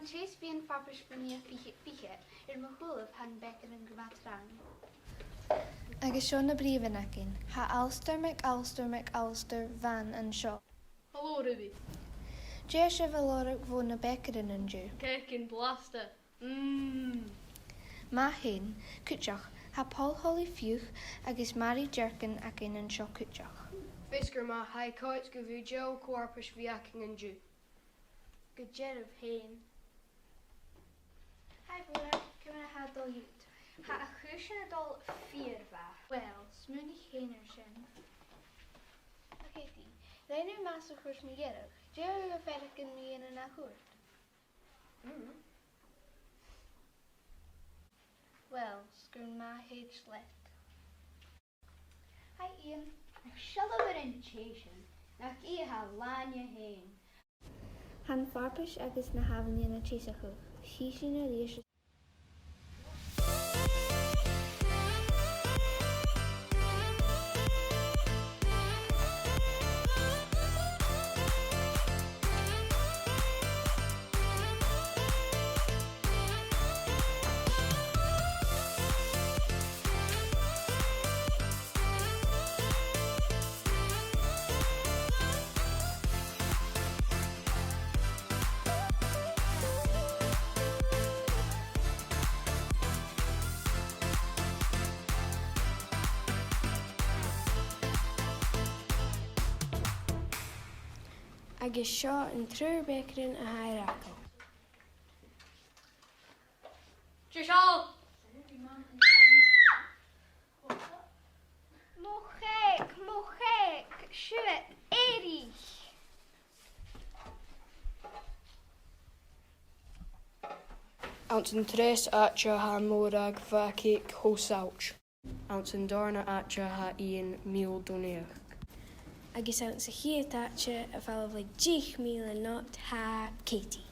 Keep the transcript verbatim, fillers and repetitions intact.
Tha an teas fhèin farpais bho naoi fichead fichead, air mo chùlaibh tha na bèicearan gu math trang. Agus seo na britheamhan againn. Tha Alasdair MacAlasdair MacAlasdair Bhàn an seo. Hello, Ruby. Dè tha sibh a' lorg bho na bèicearan an-diugh? Cèicean blasta. Mm. Math fhèin, cuideachd, tha Pòl Holly Fiodh agus Mary Durkin againn an seo cuideachd. Feasgar math, tha e coltach gu bheil deagh cho-fharpais bhith againn an-diugh. Gu dearbh fhèin. Hi, a Mhòrag, ciamar a tha dol dhut? Tha a' chùrsa a' dol fìor mhath. Uill, smaoinich fhèin air sin. Ok, dè, rinn thu math sa chùrsa mu dheireadh. Dè tha thu a' faireachdainn mu dheidhinn a' chùrsa? Mm. Uill, 's gu bheil math a thèid leat. Hi, Iain. Nach seall thu air an tè sin, nach i a tha làn dheth fhèin. Tha am farpais agus na h-aibhnichean a' teasachadh. Chì sinn a-rithist. Agus seo an triùir bèicearan a tha air fhàgail. Dè seo? Mo chèic, mo chèic, siuthad èirigh! Anns an treas àite tha Mòrag, bha a cèic cho sailt. Anns an dàrna àite tha Iain, mìle do naidheachd. Agus anns a' chiad àite, a' falbh le deich mìle not, tha Katie.